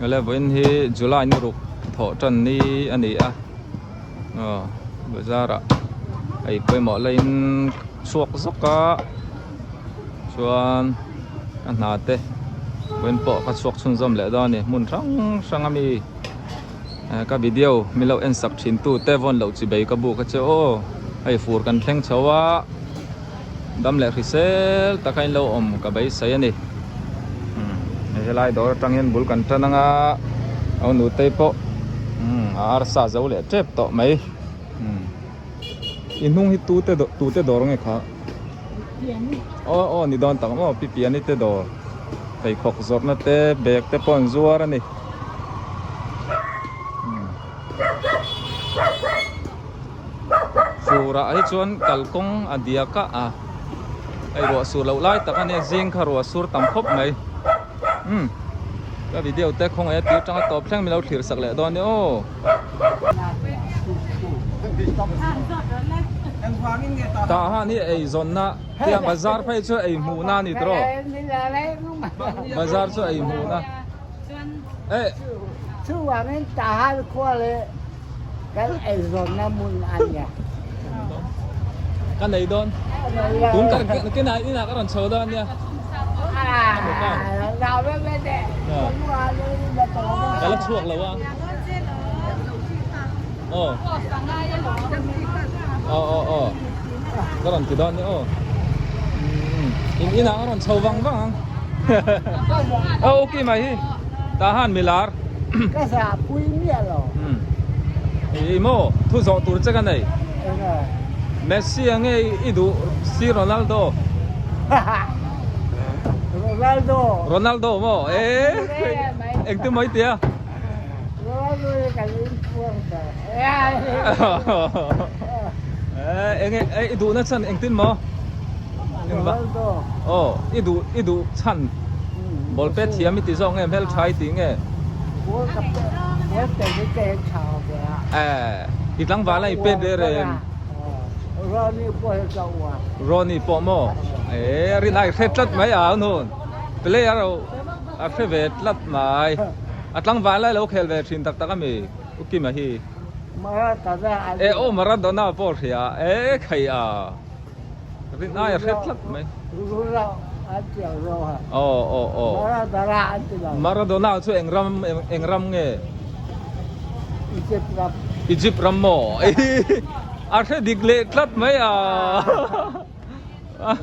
Awle vawiin hi July ni ruk thawh tan ni a ni a aw bazar ah ei pawimawh laiin chhuak zawk a chuan ka hna te vawiin pawh ka chhuak chhunzawm leh dawn a ni hmun hrang hrang ami ka video min lo en sak thin tu te vawn loh chi bei ka buk a che aw hei fur kan thleng chho a. Dam leh hrisel taka in lo awm ka beisei a ni. Umm hei helai dawr atang hian bul kan tan anga a nutei pawh umm a arsa zo leh tep tawh mai. Umm i hnung hi tute tute dawr nge kha? Aw aw ni dawn tak maw pi piani te dawr pheikhawk zawrhna te bag te pawh an zuar a ni. Umm. Furah hi chuan kalkawng a diak a a hei ruah sur loh lai tak a nia zing kha ruah sur tam khawp mai umm ka video te khawngaih a tir tanga tawp thleng min lo thlir sak leh dawn nia aw. Tah han hi eizawnna tia bazar phei chu ei hmuhna a ni tawh bazar chu ei hmuhna eh. Chuvangin tah han khua leh Kan eizawnna hmun a nia. Ka nei dawn. Tun ka kena inah ka rawn chho dawn nia. Ka la chhuak lo a. Aw. Aw aw aw. Ka rawn ti dawn nia aw. In inah ka rawn chho vang vang ang. Aw okay mai hi. Tahan milar. Ka zahpui miah lo. Ih maw thu zawh tur che ka nei. Enge? Messi a nge i duh si Ronaldo? Ronaldo. Ronaldo maw? Eh engtin maw i tia? Ronaldo hi kan inpuang ber. Eh enge i duhna chhan engtin maw? Ronaldo. Aw i duh i duh chhan. Ball pet thiam i ti zawk nge hmeltha i ti nge? Ball ka pet ball pet hi ka en tha ve a. Eh i tlangval a i pet ve reng. Ronnie pawh hi ka uar. Ronnie pawh maw? Eh rin ai hre tlat mai ang hun. Player a hre ve tlat mai. A tlangval lai lo khel ve thin tak tak ami U Kima hi. Maradona a Eh aw Maradona pawh hria eh khai a. Rin ai a hre tlat mai. Aw aw aw. Maradona chu eng ram eng ram nge? Egypt ram. Egypt ram maw? A hre dik leh tlat mai a. Aw.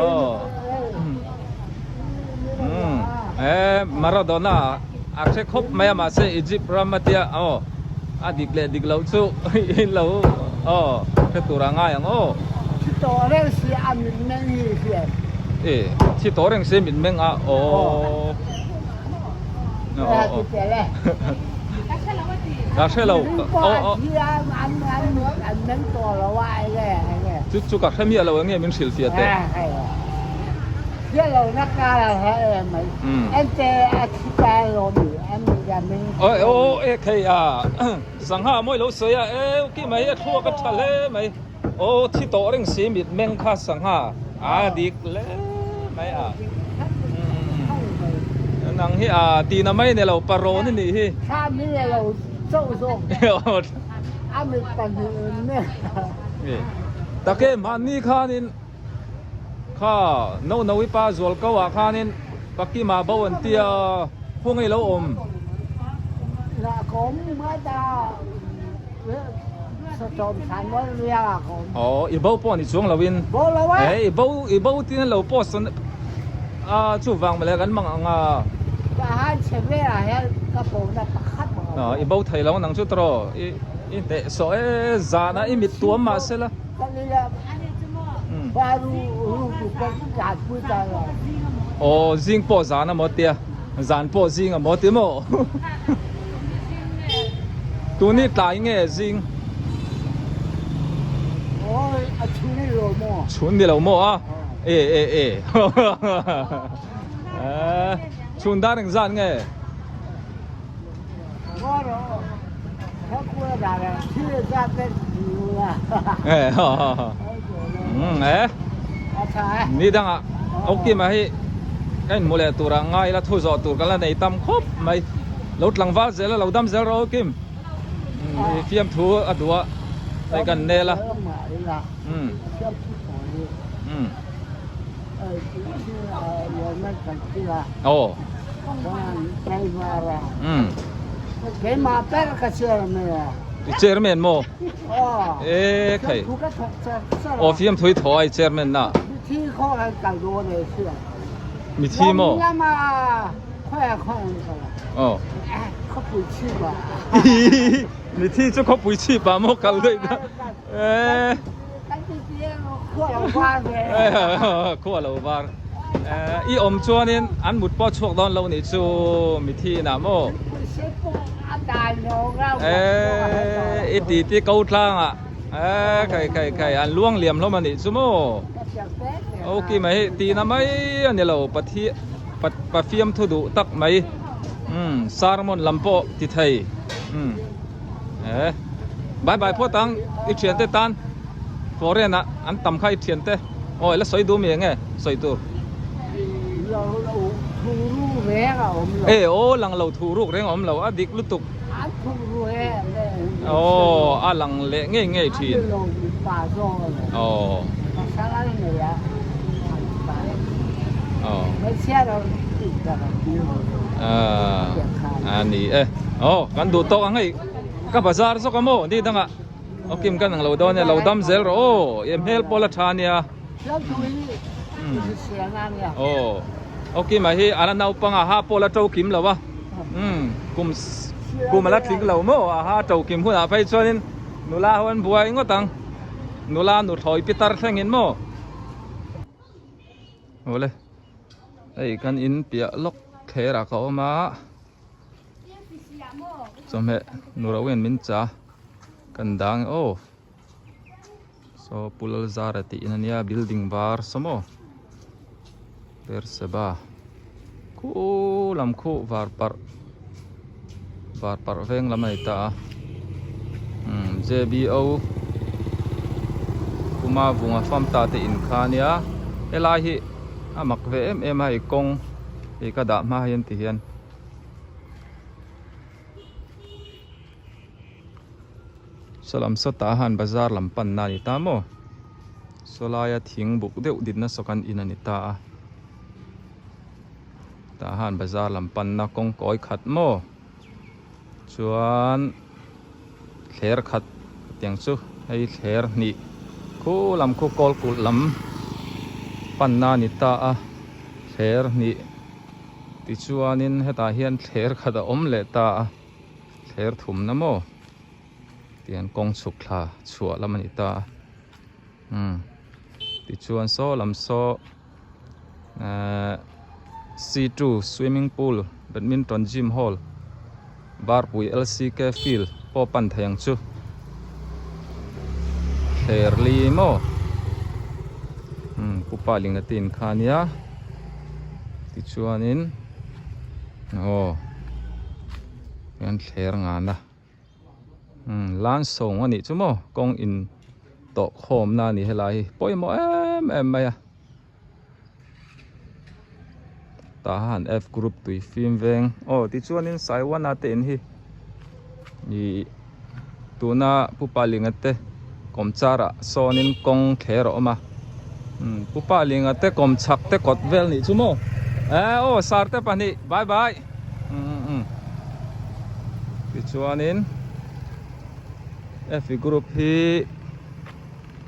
Aw. Eh Maradona a hre khawp mai a mahse Egypt ram a tia aw a dik leh dik loh chu in lo aw hre tur a ngai ang aw. Thi tawh reng si a mitmeng hi hian. E thi tawh reng si mitmeng a aw. Aw. Ka hre lo aw aw. Chu chu ka hre miah lo enge min hrilh fiah teh. Aw aw e khei a sangha mawi lo sawi a e ki mai a thluak a tha hle mai aw thi tawh reng si mit meng kha sangha a dik hle mai a nang hi a tina mai ni lo parawn a nih hi. Take mahni khanin kha no no i pa zual ko ah khanin Pakima bo an tia khaw ngei lo awm. Aw i bo pawh ni chuang lo in eh i bo i bo tin an lo post a chuvang mawle kan mang ang a. I bo thei lo nang chu tawh i i hneh sawh e zan ah i mit tuam mah se la. Aw zing pawh zan a maw tia zan pawh zing a maw ti maw tuni tlai nge zing chhun ni lo maw a e e e chhun dar engzat nge. Ni dangah ok ma hi Ka inhmu leh turah ngai ila thu zawh tur ka la nei tam khawp mai. Lo tlangval zel a, lo dam zel rawh Kim. I fiamthu a duh a, hei kan nel a. Aw. I chairman maw? E khai. Aw fiamthu i thaw a i chairman na. Mithi maw? Aw. Mithi chu khawpui chhip ah maw kal daih ta. E. Khua lo var. I awm chuanin an mut pawh chhuak dawn lo nih chu mithi inah maw? E i ti ti ko tlangah e khai khai khai an luang liam hlawm a nih chu maw? Ok mai hei tihna mai a ni lo pathi pafiam thu duh tak mai umm sermon lam pawh ti thei umm e bye bye phawt ang i thian te tan foreign ah an tam kha i thian te aw ila sawi duh mi enge sawi tur e aw lang lo thu ruk reng a awm lo a dik lutuk aw a lang leh ngei ngei thin aw aw a ni e aw kan duh tawk ang hei ka bazar zawk a maw ni dangah aw kim kan ang lo dawn e lo dam zel rawh aw i hmel pawh la tha ania aw aw kima hi a la naupang a ha pawh la to kim lo a umm kum kum a la tling lo maw a ha to kim hunah phei chuanin nula ho an buai ngawt ang nula nuthlawi pitar thlengin maw awle hei kan in piah lawk thlerah ka awm a chawhmeh nu ro in min cha kan dang e aw. Saw Pu Lalzara tih in ania building var saw maw Berseba khu lam khu var parh var parh veng lam a ni ta a umm J B O Puma vunga fam ta te in kha ania helai hi a mak ve em em a hei kawng hei ka dah hma hian ti hian. Saw lam sawtah han bazar lam panna a ni ta maw saw laia thing buk deuh dinna saw kan in a ni ta a tah han bazar lam panna kawng kawi khat maw chuan thler khat tiang chu hei thler hnih khu lam khu kawl kulh lam panna a ni ta a thler hnih tichuanin hetah hian thler khat a awm leh ta a. Thler thumna maw tihian kawng chhuk thla chhuah lam a ni ta a umm tichuan saw lam saw ehh C2 swimming pool badminton gym hall Barpui L_C_K field pawh pan thei ang chu thler li maw umm pupa lingna te in kha ania tichuanin. Aw hian thler ngan a umm lansawng a nih chu maw kawng in tawh khawm na a ni helai hi pawimawh em em mai a tah han F group tui fim veng aw tichuanin Saiwana te in hi ih tuna Pu Palinga te kawmchar ah sawnin kawng thler a awm a umm Pu Palinga te kawmchhak te kawt vel nih chu maw eh aw sar te pahnih bye bye umm umm tichuanin F group hi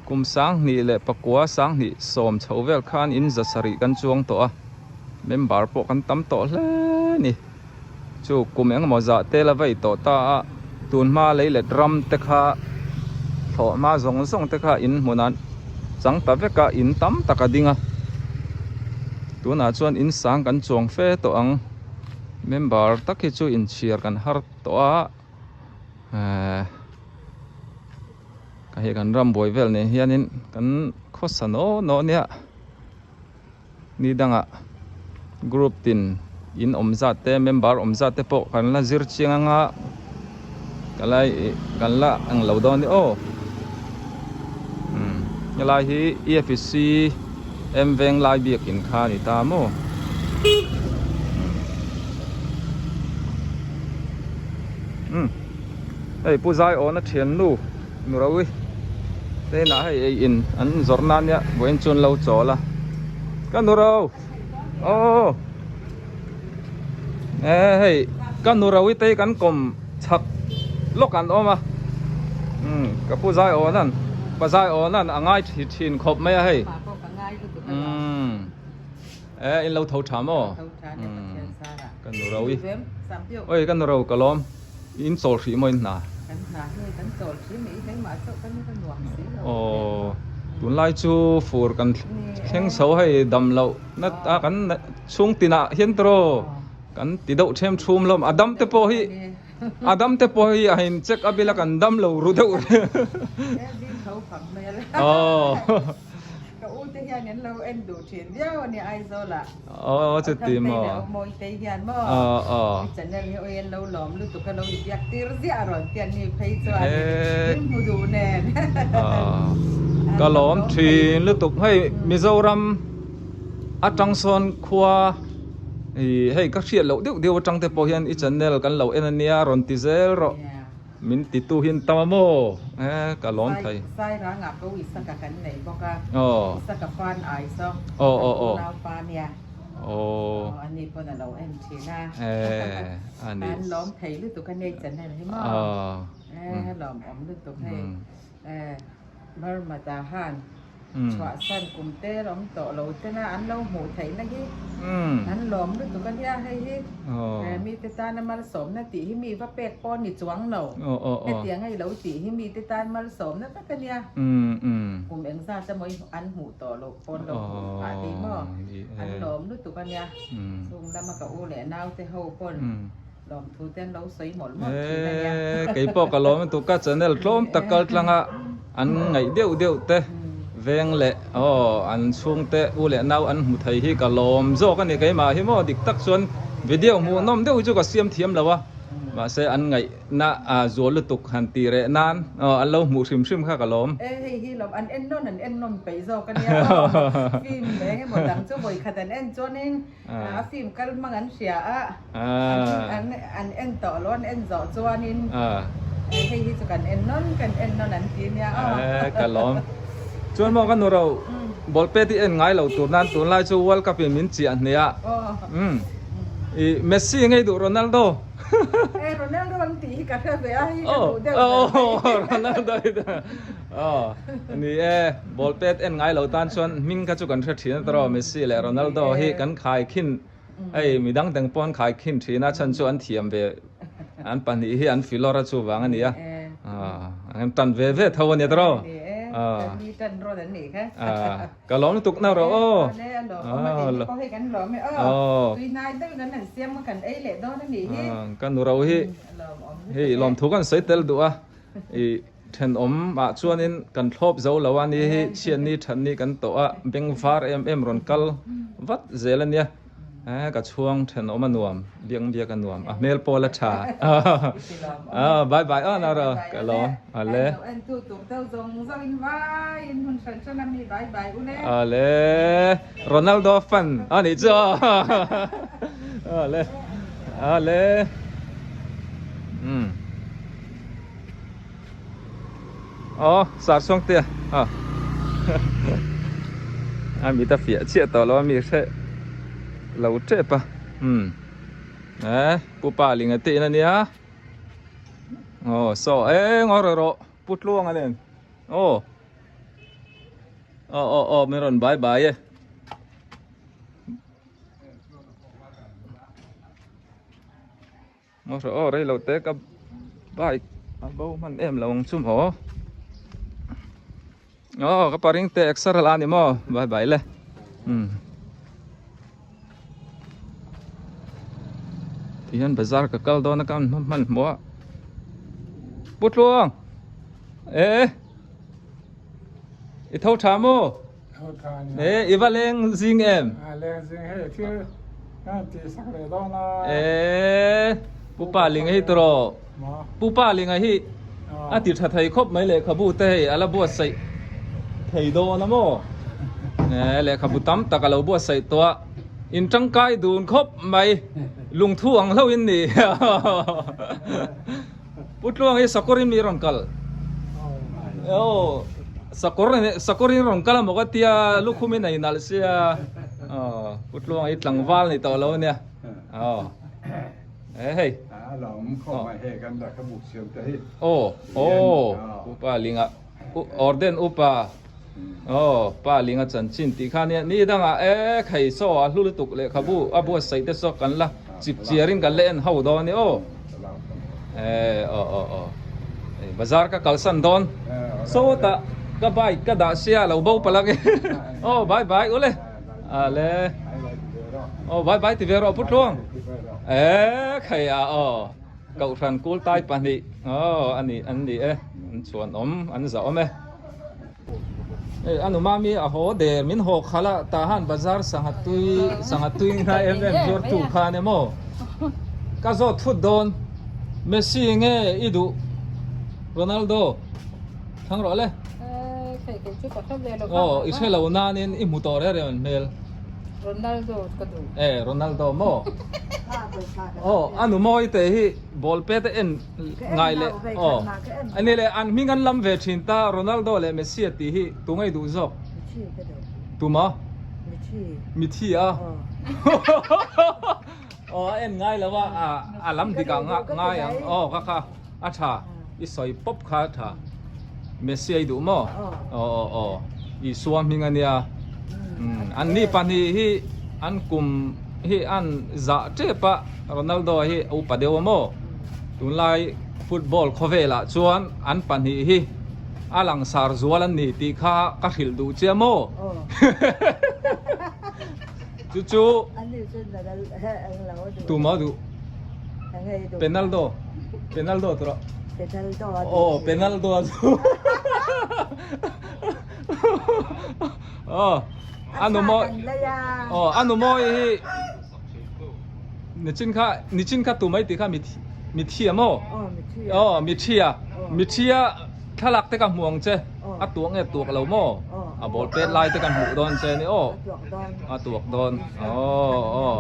kum sanghnih leh pakua sanghnih sawm chho vel khan in za sarih kan chuang tawh a member pawh kan tam tawh hle a ni. Chu kum engemaw zah te la vei tawh ta a, tun hma lei let ram te kha thlawh hma zawng zawng te kha in hmun an chang ta vek a, in tam tak a ding a. Tunah chuan in sang kan chuang fe tawh ang, member tak hi chu inchhiar kan har tawh a, ehh hei kan ram buai vel nen hianin kan khawsa naw naw nia. Ni dangah group tin in awm zat te member awm zat te pawh kan la zir chiang anga ka la ih kan la ang lo dawn a ni aw umm helai hi E F C M Venglai biakin kha a ni ta maw. Hei Pu Zaiawna thiannu Nurawi te inah hei ei in an zawrh na ania vawiin chu an lo chawl a ka Nuro aw e hei ka Nurawi te hi kan kawm chhak lawk an awm a umm ka Pu Zaiawna'n Pa Zaiawna'n a ngai thin khawp mai a hei umm. E in lo tho tha maw? Ka nu ro i. Oi ka nu ro ka lawm. In chawl hrih maw in hna? Kan hna hi kan chawl hrih mai keimah chauh kan ka nuam si lo. Aw tunlai chu fur kan thleng chho hei dam loh na a kan chhung tinah hian tawh kan ti deuh them thum hlawm a dam te pawh hi a dam te pawh hi a in check up ila kan dam lo ru deuh. Aw. Ka u te hian an lo en duh thin viau a nia Aizawl ah. Aw chuti maw. Thangtei leh Mawitei hian maw. Aw aw. I channel hi awi an lo lawm lutuk a lo i biak tir ziah a rawn tian mi phei chuan min hmu duh nen. Ka lawm thin lutuk hei Mizoram atang sawn khua i hei ka hriat loh deuh deuh atang te pawh hian i channel kan lo en ania rawn ti zel rawh. Min titu hi an tam a maw? Eh, ka lawm thei. Sairangah ko Isaka kan nei bawk a. Aw. Isaka fan ai saw. Aw, aw, aw. Kan unau pa nia. Aw. Aw, ani pawn a lo en thin a. Eh, ani. An lawm thei lutuk a nei channel hi maw? Aw. Eh, lawm awm lutuk hei. Eh, Burma Tahan. Chhuahsan kum te awm tawh lo tena an lo hmuh theihna hi an lawm lutuk a nia hei hi mite tana malsawmna tih hi mi va pek pawh a ni chuang lo hetiang a i lo tih hi mite tan malsawmna tak a nia kum engzat emaw i an hmuh tawh loh pawn lo hmuh phah tih maw an lawm lutuk a nia chung lama ka u leh naute ho pawn lawmthu te an lo sawi mawlh mawlh thin a nia. Kei pawh ka lawm lutuk ka channel tlawm tak kal tlanga an ngaih deuh deuh te veng leh aw an chhungte u leh nau an hmu thei hi ka lawm zawk a ni keimah hi maw dik tak chuan video hmuhnawm deuh hi chu ka siam thiam lo a mahse an ngaihna a zual lutuk han tih reh nan aw an lo hmuh hrim hrim kha ka lawm. E hei hi lawm an en nawn an en nawn peih zawk a nia aw film eng emaw dang chu vawikhat an en chuanin A film kal hmang an hria a, an en tawh lo, an en zawh chuanin hei hi chu kan en nawn, kan en nawn an ti nia aw. Ka lawm. Chuan maw ka nu ro, ball pet i en ngai lo tur nan tunlai chu World Cup in min chiah hneh a. I Messi ngei duh Ronaldo. E Ronaldo an tih hi ka hre ve a, hei ka duh deuh ber mai. Ronaldo hi Aw, ni e, ball pet en ngai lo tan chuan hming kha chu kan hre thin a tawrh aw, Messi leh Ronaldo hi kan khai khin, hei midang dang pawh an khai khin thin a, chhan chu an thiam ve, an pahnih hi an filawr a chuvang a ni a, an tan ve ve tho a ni tawrh aw. Ka lawm lutuk na rawh aw. Ka nu ro hi, hei lawmthu kan sawi tel duh a, i. Thenawm ah chuanin kan thlawp zo lo a ni hi chhiatni thatni kan tawh a beng var em em rawn kal vat zel a nia eh ka chhuang thenawm a nuam biak biak a nuam a hmel pawh la tha ah bye bye aw naro ka lawm ale ale Ronaldo fan a nih chu ale ale umm. Aw sar suang te a a mit a fiah chiah tawh lo a mi hre lo tep a umm eh pu pa linga te in ania aw saw eng aw rawh rawh pu tluang a nen aw aw aw aw min rawn bai bai e. Maw hre aw rei lo te ka bike a bo hman em lo ang chu maw aw ka paring te exer la ni maw bye bye le um ti hian bazar ka kal dawn a ka hman hmuh a pu tluang e i tho tha maw Tho tha ni. E i va leng zing em? A leng zing hei thil kan ti sak leh dawn a. E Pu Pa Linga hi tawh Pu Pa Linga hi a ti tha thei khawp mai lehkhabu te hei a la buatsaih thei dawn a maw? E lehkhabu tam tak a lo buatsaih tawh a in tangkai dun khawp mai lungthu ang hlauh in ni. Pu Tluang hi sakawr in mi rawn kal. Aw sakawr sakawr in rawn kal amaw ka tia lukhum in a inalh sia. Aw Pu Tluang hi tlangval ni tawh lo ania. Aw e hei. A lawm khawp mai hei kan lehkhabu siam te hi. Aw aw Upa Linga Orden Upa Aw Pa Linga chanchin tih kha nia ni dangah e khai saw a hlu lutuk lehkhabu a buatsaih te saw kan la chip chiarin kan la en ho dawn a ni aw. E aw aw aw bazar ka kalsan dawn sawtah ka bike ka dah sia lo bo palh ang e aw bye bye ule ale aw bye bye ti ve rawh Pu Tluang e khai a aw. Kohhran Kultai pahnih aw a ni an ni e an chhuan awm an zah awm e. Hei a numa mi a haw der min haw khalh a tah han bazar sangha tui sangha tui ngai em em zuar tu khan emaw ka zawt thut dawn Messi nge i duh Ronaldo thlang rawh le aw i hre lo nanin i hmu tawh reng reng an hmel. Ronaldo ka duh. E Ronaldo maw? Aw a nu mawi te hi ball pe te en ngai leh aw ani leh an hming an lam ve thin ta Ronaldo leh Messi a tih hi tu ngei duh zawk? Mithi ka duh. Tuma? Mithi. Mithi a? Aw a en ngai lo a a lam dik ah ngai ang aw ka kha a tha i sawi pawp kha a tha Messi a i duh maw? Aw aw aw Isua hming a nia an ni pahnih hi an kum hi an zah tep a Ronaldo hi a upa deuh a maw tunlai football khawvelah chuan an pahnih hi a langsar zual an ni tih kha ka hrilh duh che a maw? Chu chu tuma duh Penaldo Penaldo tur a aw Penaldo a chu aw a nu mawi aw a nu mawi hi nichin kha nichin kha tumai tih kha mithi a maw aw mithi a mithi a Thlalak te ka hmu ang che, a tuak nge tuak lo maw? A ball pet lai te kan hmuh dawn che ni aw. A tuak dawn. Aw aw.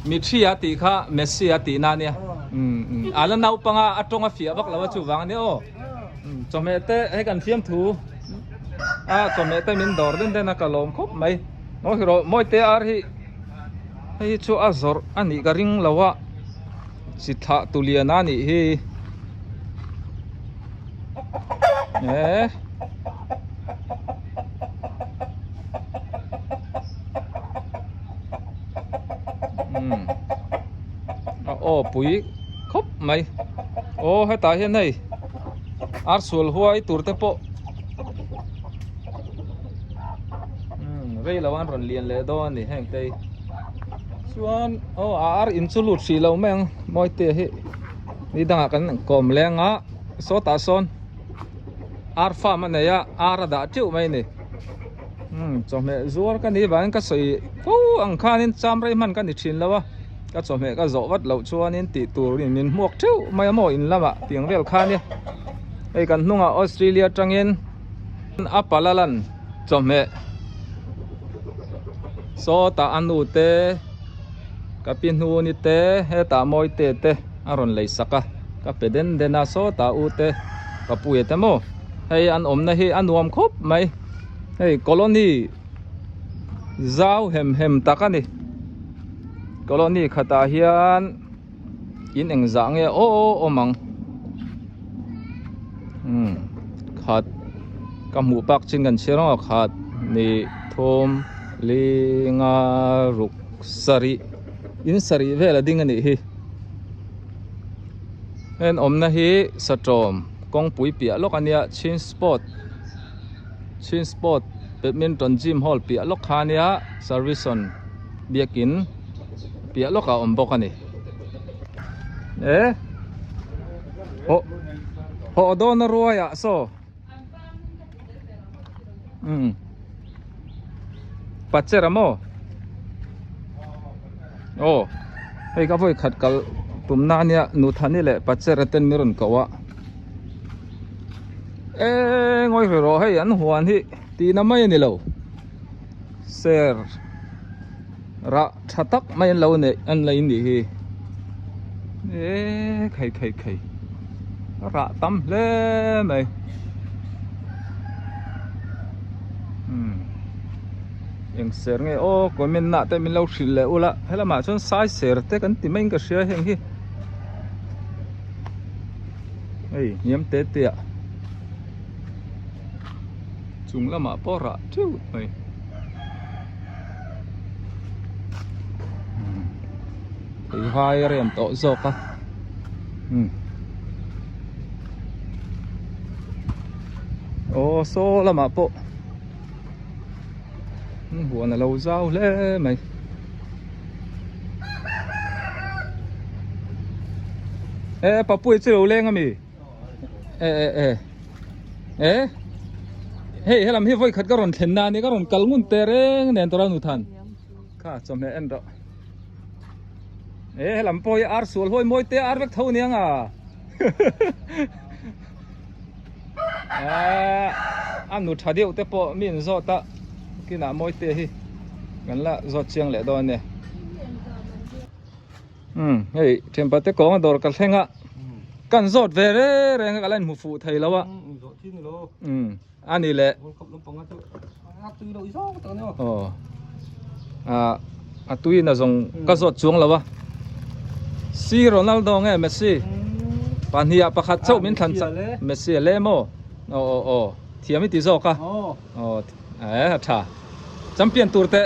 Mithi a tih kha Messi a tih na nia. Um a la naupang a, a tawng a fiah vak lo a chuvang a ni aw. Chawhmeh te hei kan fiam thu a chawhmeh te min dawr den den a ka lawm khawp mai. Maw hi rawh Mawite ar hi hei hi chu a zawrh a nih ka ring lo a, chi thlah tu lian a nih hi. Eh. Um. A aw pui khawp mai. Aw hetah hian hei ar sual huai tur te pawh um rei lo an rawn lian leh dawn a ni heng te hi. Chuan aw a ar in chu lut hrih lo mai ang Mawite hi. Ni dangah kan kawm leng a sawtah sawn ar farm a nei a ar a dah teuh mai a ni umm chawhmeh zuar ka nih vangin ka sawi fo ang khanin cham rei hman ka ni thin lo a ka chawhmeh ka zawh vat loh chuanin tih tur in min hmuak teuh mai a maw in lamah tiang vel kha nia hei kan hnungah Australia atangin a pala lan chawhmeh sawtah a nu te. Ka pi hnuni te hetah mawite te a rawn lei sak a, ka pe den den a sawtah u te ka puia te maw hei an awmna hi a nuam khawp mai hei colony zau hem hem tak a ni colony khatah hian in engzah nge aw awm ang umm khat ka hmuh pak chin kan chhiar ang a khat ni thum li nga ruk sarih in sarih vel a ding a nih hi heng awmna hi satawm kawngpui piah lawk a nia chin sport chin sport badminton gym hall piah lawk kha a nia service on biakin piah lawkah a awm bawk a ni e hawh hawh dawn a ruai ah saw umm pacher a maw aw hei ka vawi khat kal tum na ania nuthani leh pacher a ten mi rawn koh a e ngawi hrih rawh hei an huan hi tihna mai a ni lo. Ser rah tha tak mai an lo neih an lei nih hi e khai khai khai Rah tam hle mai. Umm eng ser nge aw comment nah te min lo hrilh leh ula helamah chuan sai ser te kan ti maiin ka hria heng hi hei hniam te te ah chung lamah pawh rah teuh mai. Theihai a rem tawh zawk a umm aw saw lamah pawh huan a lo zau hle mai e papuia chu lo leng ami e e e e hei helam hi vawikhat ka rawn thlen na a ni ka rawn kal ngun teh reng nen tawrh a nu than kha chawhmeh en rawh. E helam pawh hi ar sual hawi mawi te ar vek tho aniang a a nu tha deuh te pawh mi in zawt a kinah mawi te hi kan la zawt chiang leh dawn ania um hei thianpa te kawnga dawr ka thleng a kan zawt ve reng reng a ka la inhmu fuh thei lo a um a ni le aw ah a tui na zawng ka zawt chuang lo a si Ronaldo nge Messi pahnih ah pakhat chauh min thlan chak Messi a le maw aw aw aw thiam i ti zawk a aw eh a tha champion tur te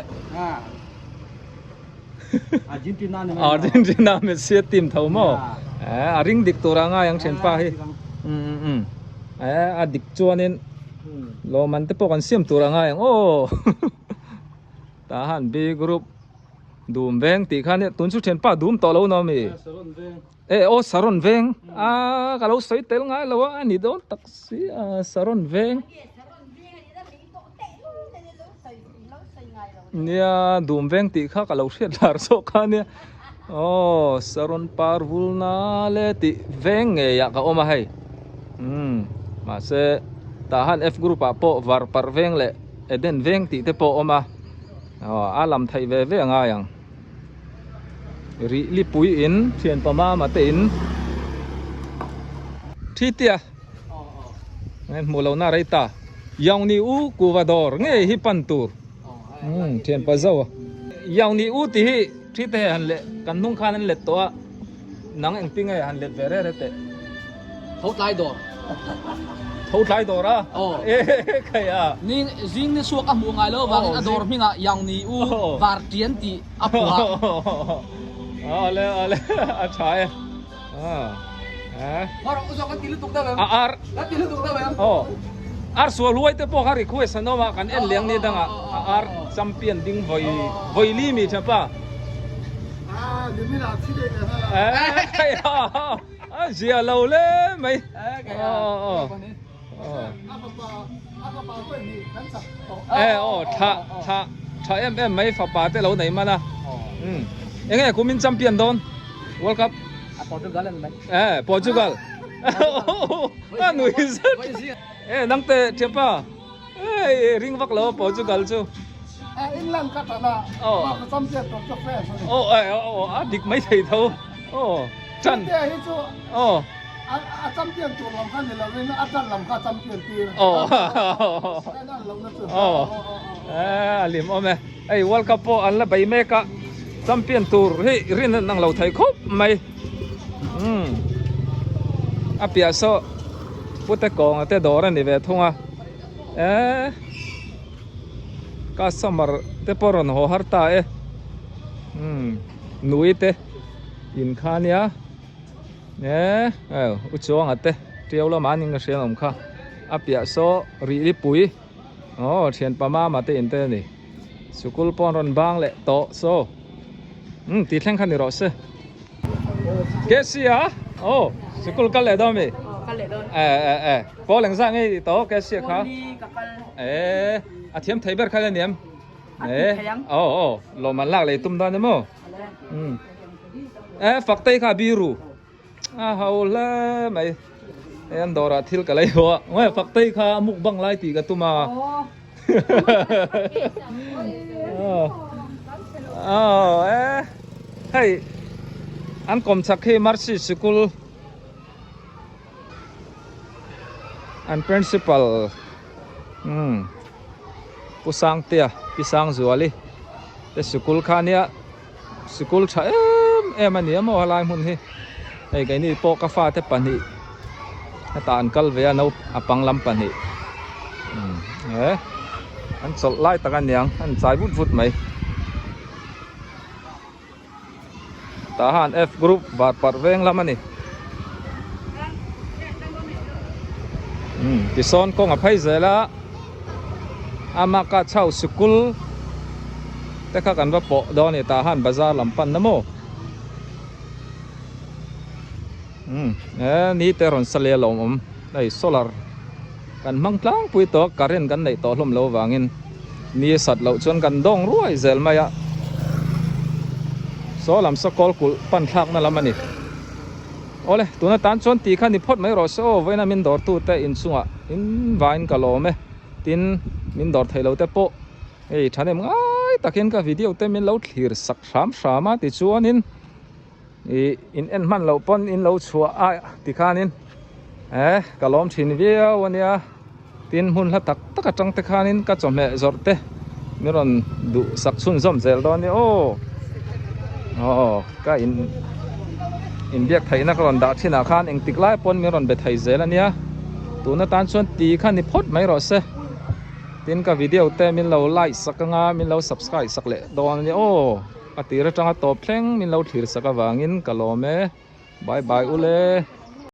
Argentina Argentina Messi a team tho maw eh a ring dik tur a ngai ang thianpa hi um um um eh a dik chuanin lawmman te pawh kan siam tur a ngai ang aw tah han B group dum veng tih khan tun chu thianpa dum tawh lo no mi e aw saron veng a ka lo sawi tel ngai lo a ani dawn tak si a saron veng Nia dum veng tih kha ka lo hriat lar zawk kha ania aw saron par vul na le tih veng ngei ah ka awm a hei umm mahse tah han F group ah pawh var parh veng leh Eden veng tih te pawh a awm a aw a lam theih ve ve a ngai ang rih lipui in thian pamama te in thi tia. Hmuh lo na rei ta. Yong ni u kuva dawr ngei hi pan tur. Thian pa zo a. Yong ni u ti hi thi te han leh kan hnung khan an let tawh a. Nang engti nge han let ve re re teh. Tho tlai dawr. Tho tlai dawr a? Aw. E khai a. Ni zing ni suak a hmuh ngai lo vangin a dawr hmingah Yong ni u var tian tih a phuah. Awle awle a tha e. Ar sual huai te pawh kha request an awm a kan en leng ni dangah a ar champion ding vawi vawi li mi tha pa a zia lo le mai e aw tha tha tha em em mai fapa te lo nei man a enge kumin champion dawn World Cup a Portugal an mai e Portugal a nui zet e nang te thianpa e ring vak lo Portugal chu England ka tana ma champion to chu France ani oh oh a dik mai thei tho oh chan te hi chu oh a champion tur lam kha ni lovin a tan lam kha champion tir oh oh a lim awm e Hei World Cup pawh an la bei mek a, champion tur hi rin an ang lo thei khawp mai. Umm a piah saw pute kawnga te dawr a ni ve thung a, eee customer te pawh rawn haw har ta e. Umm nui te in kha nia eee u chuanga te tiau lamah an in ka hria an awm kha a piah saw rih lipui. Aw thianpa mama te in te a ni sikul pawh an rawn bang leh tawh so umm tih thleng kha ni rawh se KC a aw sikul kal leh dawn mi e e e pawl engzah nge i tawh KC a kha e a thiam thei ber kha le niam e aw aw lawm an lak leh tum dawn emaw umm e faktei kha biru. A ho hle mai hei an dawrah thil ka lei haw a ngawi a faktei kha a mukbang lai tih ka tum a aw e hei an kawm chak hi Mercy sikul. An principal umm Pu Sangtea Pi Sangzuali te sikul kha ania sikul tha em em a ni a maw helai hmun hi hei keini pawh ka fate pahnih hetah an kal ve a no a pang lam pahnih umm he an chawlh lai tak a niang an chai vut vut mai. Tah han F group var parh veng lam a ni. Umm tisawn kawng a phei zel a ama ka chho sikul te kha kan va pawh dawn a ni tah han bazar lam pan na maw. Umm he ni te rawn sa leh a lawmawm hei solar kan hmang tlangpui tawh current kan neih tawh hlawm lo vangin ni a sat loh chuan kan dawng ruai zel mai a saw lam saw kawl kulh pan thlakna lam a ni awle tuna tan chuan tih kha ni phawt mai rawh se aw vawiina min dawr tu te inchungah in vain ka lawm e tin min dawr theih lo te pawh hei thahnem ngai takin ka video te min lo thlir sak hram hram a tichuanin. Ih in en hman loh pawn in lo chhuah a tikhanin eh ka lawm thin viau a nia tin hmun hla tak tak atang te khanin ka chawhmeh zawrh te min rawn duh sak chhunzawm zel dawn a nia aw aw ka in inbiak theihna ka rawn dah thin ah khan engtik lai pawn min rawn be thei zel a nia tun atan chuan ti kha ni phawt mai rawh se tin ka video te min lo like sak anga min lo subscribe sak leh dawn a nia aw. A tir atanga tawp thleng min lo thlir sak avangin ka lawm e. Bye bye ule.